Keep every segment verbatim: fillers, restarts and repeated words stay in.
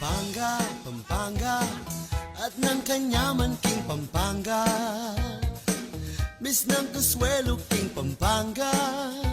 Pampanga, Pampanga, at nang kanyaman king Pampanga. Miss nang Consuelo king Pampanga.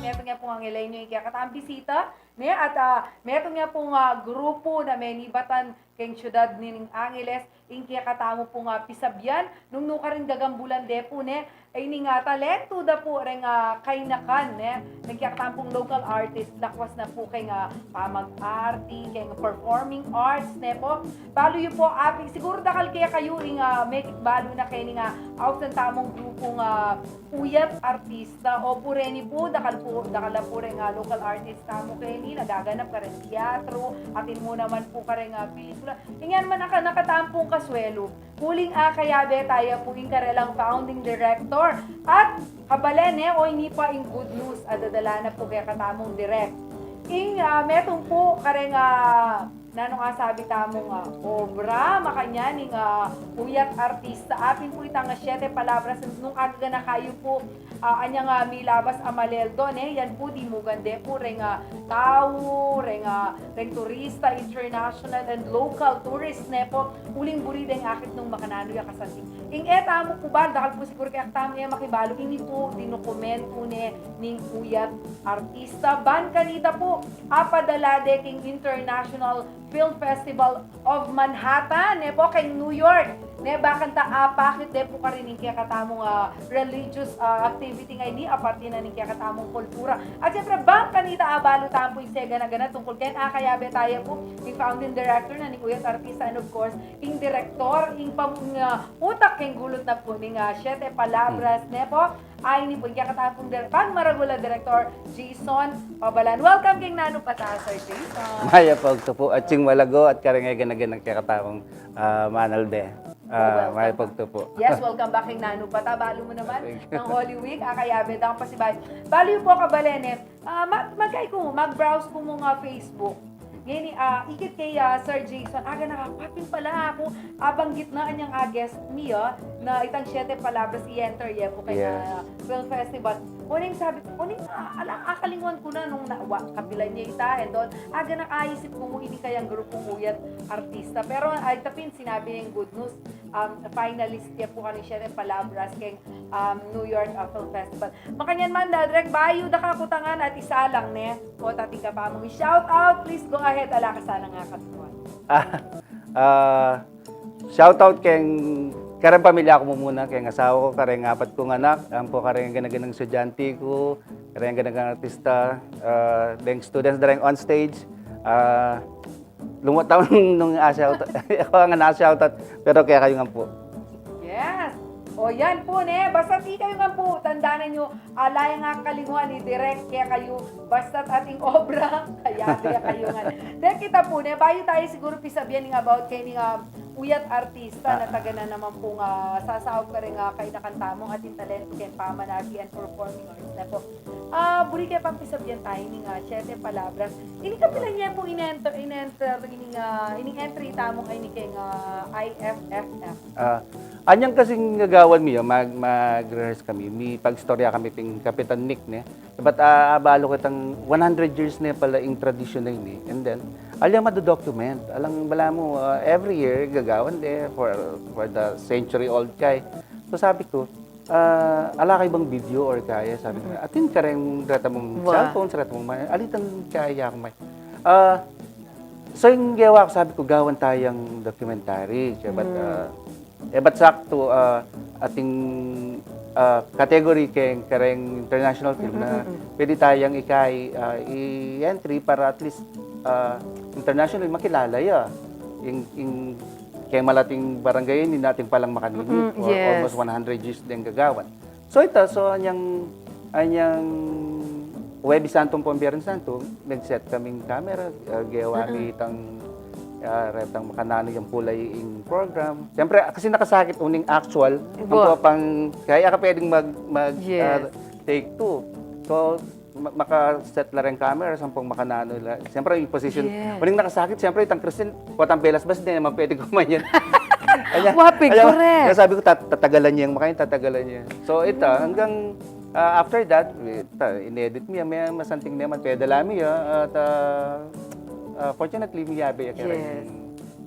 Metung ya pung Angeles ing kekatang bisita, ne? At, ah, metung ya pung, ah, grupu na menibatan keng syudad ning Angeles, ing kekatamu pung, ah, pisabian, nung nu karin gagambulan de pu, ne? Ay ning, ah, talentu da pu reng, ah, kainakan, ne? Nung kekatamu pung local artist, lakwas na pu keng, ah, pamag-arti, keng performing arts, ne pu? Balu yu pu, apin, siguru dakal kekayu ing, ah, mekit balu na keni ing, ah, ausan tamung grupung, ah, Uyat Artista. Opu, reni pu, dakal pu, dakal la pu reng, ah, local artist tamu keni, nagaganap kareng teatro, atin mu naman pu kareng, ah, pelikula. Ing yan man a kanakatampung Consuelo. Uling akayabe taya pu ing karelang founding director. At kabalen, e, o ini pa ing good news a dadala na pu kekatamung direk. Ing, ah, metung pu kareng, ah, nanung asabi tamung, ah, obra, makanyan ing, ah, Uyat Artista. Atin pu itang, ah, Siete Palabras nung agaganaka yu pu, ah, anyang, ah, milabas a Maleldo, ne? Yan pu, dimugan de pu reng, ah, tau, reng, ah, reng turista, international and local tourist, ne pu? Uling buri deng akit nung makananu ya kasanting. Ing e tamu pu balu, dakal pu siguru kekatamu e makibalu, ini pu dinukumentu ne ning Uyat Artista. Ban kanita pu, apadala de king International Film Festival of Manhattan, ne pu, keng New York. Ne, bakanta apakit de pu karin ing kekatamung, ah, religious, ah, activity ngeni, aparte na ning kekatamung kultura. At syempre, ban kanita abalu tamu pu ing segana-gana tungkul keni, akayabe taya pu ing founding director na ning Uyat Artista, and of course, ing direktor, ing pam-, ing, ah, utak keng gulut na pu ning, ah, Siete Palabras, ne pu? Ay, ini pu ing kekatamu pung dir-, pang maragul a direktor, Jason Pabalan. Welcome keng Nanu Pata, Sir Jason. Mayap a pagtapu, atsing malago at kareng e gana-ganang kekatamung, ah, manalbe. Ah, mayap a pagtapu. Yes, welcome back keng Nanu Pata. Balu mu naman, thank you, nang Holy Week, akayabe dang pasibayu. Balu yu pu, kabalen, e. Ah, mag-, magkai ku, mag-browse ku mu nga Facebook. Ngeni, ah, ikit kay, ah, Sir Jason, aga na ka, pating pala aku, abanggit na anyang, ah, guest mi, ah, na itang Siete Palabras, i-enter ye pu kaya film festival. Yes. Uling sabi ku, uling, ah, ala, akalinguan ku na nung na, wa, kapilan ya ita, and all. Aga na kaisip ku mu ini kayang grupung Uyat Artista. Pero, ay, tapin, sinabi na ing good news, um, finalist ya pu keni Siete Palabras keng, um, New York, uh, Film Festival. Makanyan man, Direk, bayu da ka kutangan at isalang ne, o tating ka pa mung shout out, please go ahead, ala ka sanang akatuan. Ah, ah, shout out keng, kareng pamilya ku mumuna, keng asawa ku, kareng apat kung anak, ampo kareng gana-ganang estudyante ku, kareng gana-ganang artista, ah, deng students da reng on stage, ah, lumuat tamu nung, ah, shout out. Aku ang na-shout out, pero kekayu ngan pu. Yes. O, yan pu, ne. Basta ikayu ngan pu, tandanan yu, ala yang akalinguan ni Direk, kekayu, basta ating obra, kaya, kekayu ngan. Then kita pu, ne, bayu tayu siguru pisabian ning about keni, ah, Uyat Artista, ah, na taga na naman pung, ah, sasaup kareng, ah, kainakan tamu, ating talentu keng pamanarti and performing arts ne pu. Ah, buri ke pang pisabian tayu ning, ah, Siete Palabras. Ini kapilan ya pu in-enter, in-enter, ining, ah, ining entry tamu ini keng, ah, I F F F. Ah, anyang kasing gagawan mi, ah, mag-, mag-rehearse kami, mipag-istorya kami pin Kapitan Nick, ne? But, ah, abalu kitang one hundred years ne pala ing tradisyon na ini. And then, alyang mado-document, alang balamu, ah, every year, gagawan de for, for the century old kay. So sabi ku, ah, ala kayu bang video or kaya? Sabi niya, atin kareng reta mung cellphone, reta mung ma-, alitan kaya ku may. Ah, so ing gewa ku, sabi ku, gawan tayang documentary. Kaya ba't, ah, e ba't saktu, ah, ating, ah, category keng kareng international film na pwede tayang ikai, ah, i-entry para at least, ah, internationally makilala ya. Ing, ing keng malating barangay ini, atin palang makanini for almost one hundred years deng gagawan. So ita, so anyang, anyang Huwebes Santu ampong Biernes Santu, nag-set kaming camera, ah, gewa mi itang, ah, retang makananu yang pulay ing program. Siyempre, kasi nakasakit uning actual, ampo pang, kaya ka pwedeng mag, mag, ah, take two. So, ma-, maka-set la reng camera, sampung makananu la. Siyempre, ing position, uling nakasakit, siyempre, itang Christian, potang belas bas, di naman pwede kumanyan. Kaya, kaya sabi ku, tat-, tatagalan ya yang makanyan, tatagalan ya. So, ita, hanggang, ah, after that, ita, in-edit mi ya, may masanting naman, pedala mi ya, at, ah, ah, fortunately, miyabe ya kaya. Yes.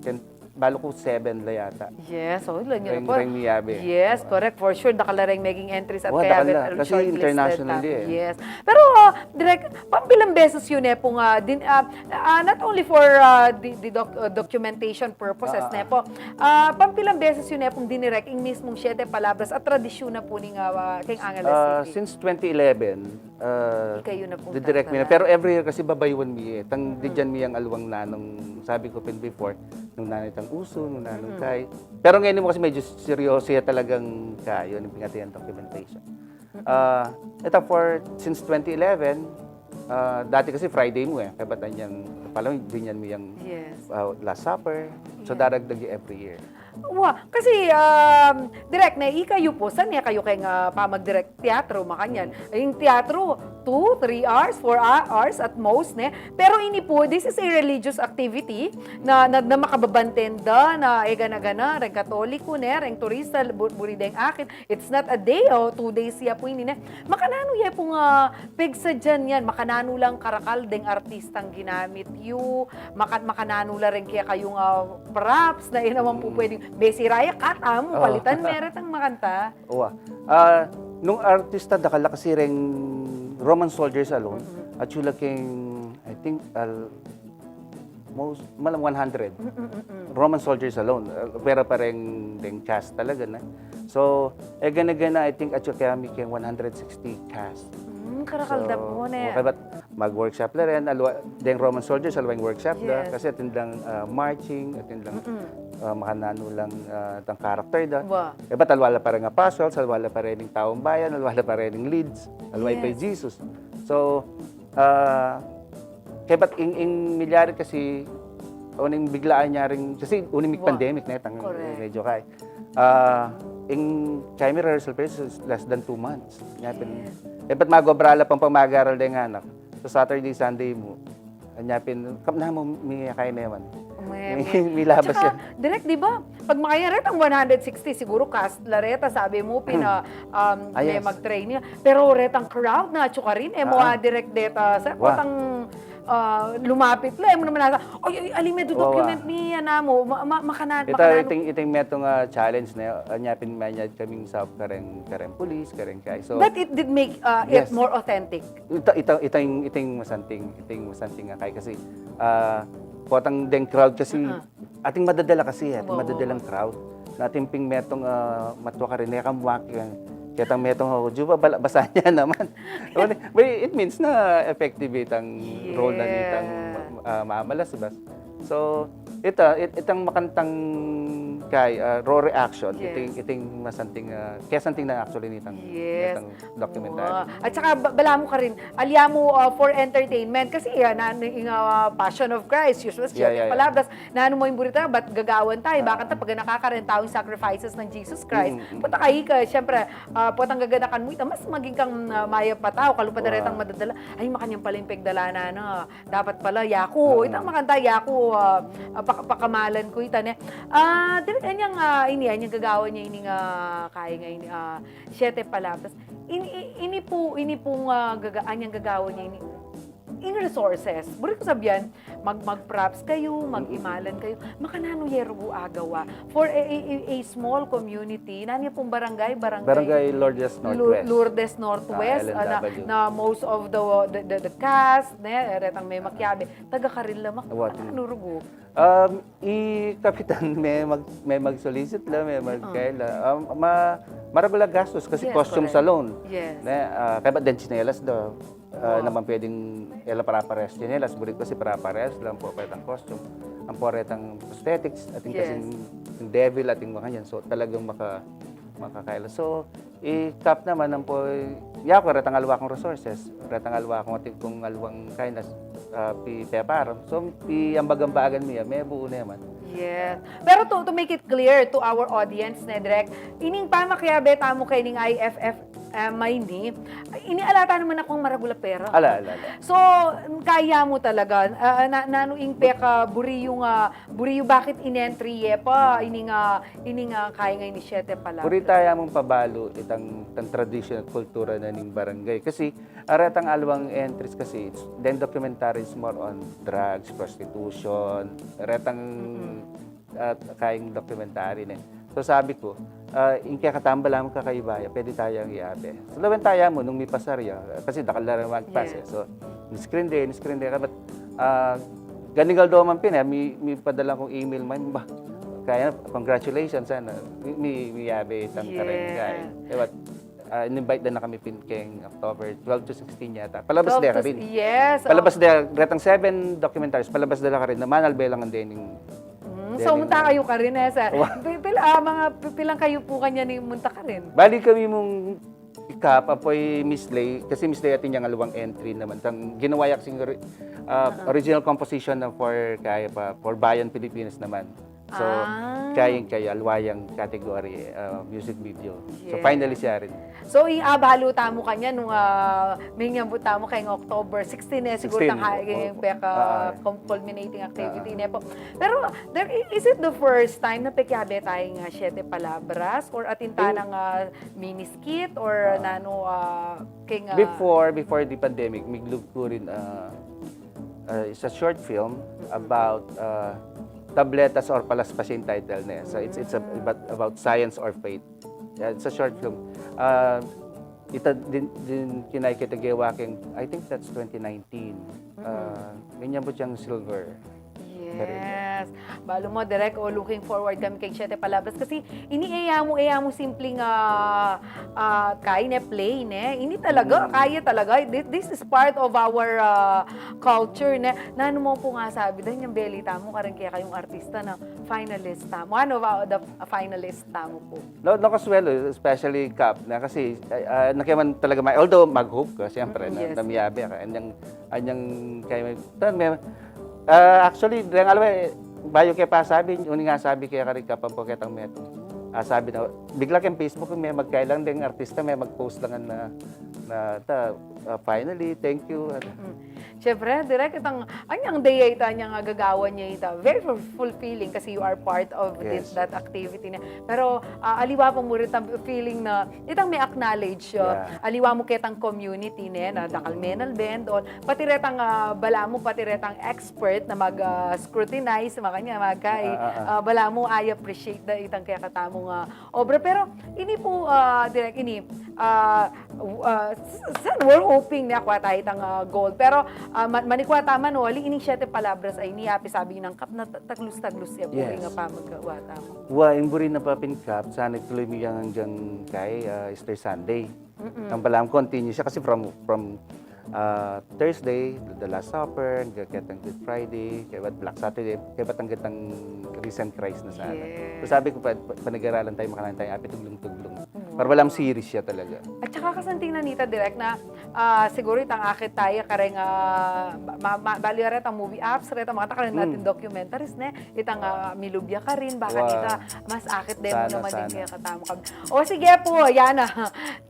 Ken, balu ku seven la yata. Yes, oh, ilan yun Reng, po. Reng miyabe. Yes, correct. For sure, dakal la reng meging entries at Wa, kayabe dakal la. at Kasi shortlisted international tayo. di eh. Yes. Pero, ah, direct, pampilang beses yun eh pong, ah, din, ah, ah, not only for ah, the, the doc- ah, documentation purposes Ah, ah, ne po. Ah, pampilang beses yun eh pong dinirect ing mismong Siete Palabras at tradisyon na po ning ah, keng Angeles Ah, City. Since twenty eleven, ah, Ikayu na pong didirect mi na. tatala. Pero every year kasi babayuan mi eh. Tang di dyan mi ang alwang na nung sabi ku pin before, nung nanay tang uso, nung nanay kay. Pero ngayon mo kasi medyo seryoso ya talagang kayo, nung pingatian documentation. Ah, ito for, since twenty eleven, ah, dati kasi Friday mu eh. Kaya ba't anyang, palang, di nyan mi yung Yes. ah, Last Supper. So, Yeah. daragdag yung every year. Wa, kasi um, direct na ikayu po, san ne kayu keng ah, pamagdirect teatro, makanyan. Yung teatro, two, three hours, four hours at most, ne? Pero ini po, this is a religious activity na, na, na makababantenda, na egana-gana, reng Katoliko, ne? Reng turista, bu- buri deng akit. It's not a day o two days ya po ini, ne? Makananu ya pong ah, pegsadyan yan, makananu lang karakal deng artistang ginamit yu, maka, makananu la reng kekayung ah, props, na ina man po pwedeng, besi raya, kat amu, Oo. palitan, meron ang makanta. Uwa. Ah, nung artista, dakal la kasi reng Roman soldiers alone. At sula keng, I think, al, most, malam one hundred. Roman soldiers alone. Ah, pera pa reng, reng cast talaga na. So, egana-gana, I think, at sula kami keng one hundred sixty cast. Hmm, karakal da po, ne? Okay, but mag-workshop la rin, alwa, deng Roman soldiers, alwa yung workshop da, Yes. kasi atin lang ah, marching, atin lang ah, makananu lang ah, tang character da. Wa. E ba't alwa la pa rin apostles, alwa la pa rin yung taong bayan, alwa la pa rin yung leads, alwa pa yung Yes. Jesus. So, ah, kaya ba't ing, ing milyari kasi, o ning biglaan niya rin, kasi uning Wa. Pandemic na itang Correct. medyo kay. Ah, ing kaya mi rehearsal pa is less than two months. Nya pin, e ba't mag-obra la pang pamagaral deng anak? So Saturday, Sunday mu. Nya pin, kap na mu, mi kaya naman. May, May, may labas Tsaka, yan. Direk, di ba? Pag makaya retang one hundred sixty, siguro cast la reta, sabi mu, pina, um, Ah, may yes. mag-train niya. Pero retang crowd na, tsaka rin, e mo, Ah. ah, direct deta, sa Wa. potang, ah, lumapit la, e mo naman nasa, oy, oy, ali, may Wa, wa. document niya na mo, ma, ma, makanan, Ita, makanan. iting, iting metung ah, challenge na, ah, nya pin manyad kaming sa kareng, kareng pulis, kareng kay. So, But it did make uh, it Yes. more authentic. Ita, ita, ita yung, ita yung masanting, ita yung masanting nga kay kasi, ah, potang deng crowd kasi, Uh-uh. ating madadala kasi, ating Wa, wa, madadalang wa. crowd. Na ating ping metung, ah, matwa ka rin, eh, kamuwak yan. Ketang metung ako, juba, bala, basa niya naman. But it means na effective itang role na nitang Yeah. ah, mamalasbas. So, ita, it, itang makantang kay, ah, raw reaction, Yes. iting, iting masanting, ah, kesanting na actually nitang, Yes. nitang documentary. Wow. At saka ba- bala mu ka rin, alya mu uh, for entertainment. Kasi yan, na, yung uh, Passion of Christ, usual Yeah, yeah, yeah. palabras, na ano mo yung burita, ba't gagawan tayo? Ah. Bakit na pag nakakarenta yung sacrifices ng Jesus Christ? Mm, mm. Punta kayo ka, syempre, uh, potang gaganakan mu, ita, mas maging kang uh, mayap pa tao, kalupa na Wow. retang madadala. Ay, makanyang pala yung pegdala na, ano, dapat pala, yaku. Mm. Itang makanta, yaku, uh, uh, pak- pakamalan ku, ita, ne. Ah, dili kanyang, ah, ini, anyang gagawan niya, ini nga, kaya nga, ini, ah, Siete Palabras. Ini, ini po, ini pong ah, gaga, anyang gagawan niya ini. In resources. Buri ku sabian, mag, mag-props kayo, mag-imalan kayo. Makananu ye rugu agawa. For a, a, a, a small community, nanu ya pong barangay, barangay? Barangay Lourdes Lu- Northwest. Lourdes Northwest, Ah, ah, na, L N W. na most of the, the, the, the cast, ne, retang may makiabe, taga Karil lamang. What? Ano rugu? Um, i Kapitan, may mag, may mag-solicit la, may magkaila. Um, ma, maragul a gastos kasi Yes, costumes correct. Alone. Yes. Ne, ah, kaya ba din tsinelas do? Ah, Wow. Naman pwedeng ela para pares tsinelas, bulit kasi para pares lang po, pwedeng costume. Ang po retang prosthetics, ating Yes. kasing devil, ating mga yan. So, talagang maka, makakaila. So, i Kap naman ang po, ya ko, retang alwa kong resources, retang alwa kong ating kung alwang kainas, ah, pi pepar. So, pi ambagan-bagan mi, ah, may buo naman. Yes. Pero to, to make it clear to our audience, ne, Direk, ining pamakiabe tamu kay ning I F F M I ni, ini alata naman akong maragul a pera. Ala, ala, ala. So, kaya mu talaga, ah, na, nanu ing peka, buri yung, ah, buri yung bakit inentry ye pa, ining, ah, ining, ah, kaya nga ini Siete Palabras. Puri tayo mong pabalu itang, itang tradisyon at kultura na ning barangay. Kasi, aretang alwang entries kasi, it's, then documentary is more on drugs, prostitution, retang at kayang documentary ne. So sabi ku, ah, ing kekatamu balamu kakaiba ya, pwede tayang iabe. So lawen taya mu nung mipasar ya, kasi dakal la rin magpas e. So ni-screen de, ni-screen de, but ah, ganing aldo man pin e, mi, mipadala kung email man, ba, kaya congratulations, sana, mi, mi, miabe itang kareng kay. Ewa, ah, in-invite da na kami pin keng October twelve to sixteen yata. Palabas de karin. Yes. Palabas de, retang seven documentaries, palabas da la karin, na manalbe lang ang dening. Mm, so, munta kayu karin e, sa, pil, pil, ah, mga, pi-, pilan kayu pu kanyan ing munta karin? Bali kami mung ikap, apoy Mislay, kasi Mislay atin yang aliwang entry naman. Tang ginawa ya kasing ori-, ah, original composition na for, kaya pa, for Bayan Pilipinas naman. So, kaya, kaya aliwa yang category, ah, music video. So, finalist ya rin. So, ing abalu tamu kanyan nung, ah, minyambut tamu keng October sixteen e, siguro tang kayang peka-culminating activity ne pu. Pero, there, i-, is it the first time na pekiabe taya ing, ah, Siete Palabras? Or atin tanang, ah, mini skit? Or nanu, ah, keng, ah, before, before the pandemic, miglub ku rin, ah, ah, it's a short film about, ah, Tabletas or Palaspas ya ing title ne. So it's, it's a, about, about science or faith. Yeah, it's a short film. Ah, ita din, din kinay kita gewa keng, I think that's twenty nineteen. Ah, minyambut yang silver. Yes. Balu mu, Direk, o, looking forward kami keng Siete Palabras kasi ini e ya mu, e ya mu simpling, ah, ah, kaya ne play ne. Ini talaga, kaya talaga. Thi-, this is part of our, ah, culture ne. Nanu mu pu ngan sabi, dahil yang beli tamu, kareng kekayung artista na finalist tamu. One of, ah, the finalist tamu pu. No, no, as well, especially Kap, na kasi, ah, ah, na kaya man talaga may, although mag-hope ka, siyempre, na, na miyabe ka. Anyang, anyang kaya may, tan, may, ah, actually, deng alwe, bayu ke pasabi, uling sabi ke kari Kap, ampo ketang metung. Ah, sabi na, bigla keng Facebook, may magkailang deng artista, may mag-post lang na, na, ta, ah, finally, thank you. Siyempre, Direk, itang, anyang day ita, anyang gagawan ya ita. Very fu-, fulfilling kasi you are part of this, that activity na. Pero, ah, aliwa pa mu rin itang feeling na, itang me-acknowledge, ah, aliwa mu ketang community ne, na dakal menalbe, pati retang, ah, balamu, pati retang expert na mag, ah, scrutinize, makanya, magkai, ah, balamu, I appreciate da itang kekatamung, ah, obra. Pero, ini pu, ah, Direk, ini, ah, w-, ah, s-, san, we're hoping na akwa tayo itang, ah, gold. Pero, ah, ma-, manikwa tamu, no, ali, ining Siete Palabras a ini, api sabi nang Kap na ta-, taglus-taglus ya pu rin nga pamagkawata mu. Wa, ing buri na pa pin Kap, sana ituloy mi yang anggang kay, ah, Easter Sunday. Ang balam continue siya kasi from, from, ah, Thursday, the Last Supper, hanggang ketang Good Friday, kaya Black Saturday, kaya hanggang Risen Christ na sana. So sabi ku pa, pa, panag-aralan tayo, makanyan tayo, api tuglung-tuglung. Para balam series siya talaga. At saka kasanting na nita, Direk, na, ah, siguro itang akit tayo, kareng, ah, ma-, ma-, bali retang movie apps, retang mga kareng natin documentaries, ne? Itang, ah, milubya karin, baka nita, mas akit de mu naman din kaya katamu kami. O sige pu, yan na.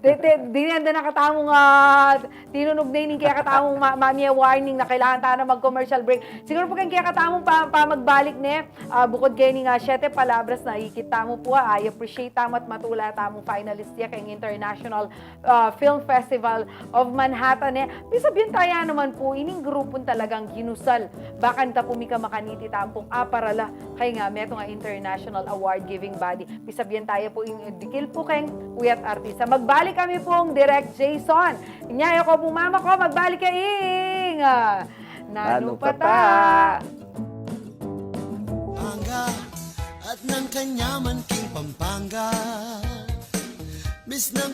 Di, di, di na, di na katamung, ah, tinunug na ining kaya katamung ma-, mamie warning na kailangan tayo na mag-commercial break. Siguro pu keng kaya katamung pa, pa magbalik ne, ah, bukod keng, ah, Siete Palabras na ikit tamu pu, ah, I appreciate tamu at matula tamung finalist ya keng International, ah, Film Festival of Manhattan ne. Pisabyan taya naman pu, ining grupun talagang ginusal. Bakan ta pu mika makaniti tampung aparala kaya nga metung a international award-giving body. Pisabyan taya pu ing dikil pu keng kuyat artista. Magbalik kami pung Direk Jason. Inya, e ko pu mamako, magbalik ya ing, ah, Nanu Pata. Panga at nang kanyaman king Pampanga. Mis nang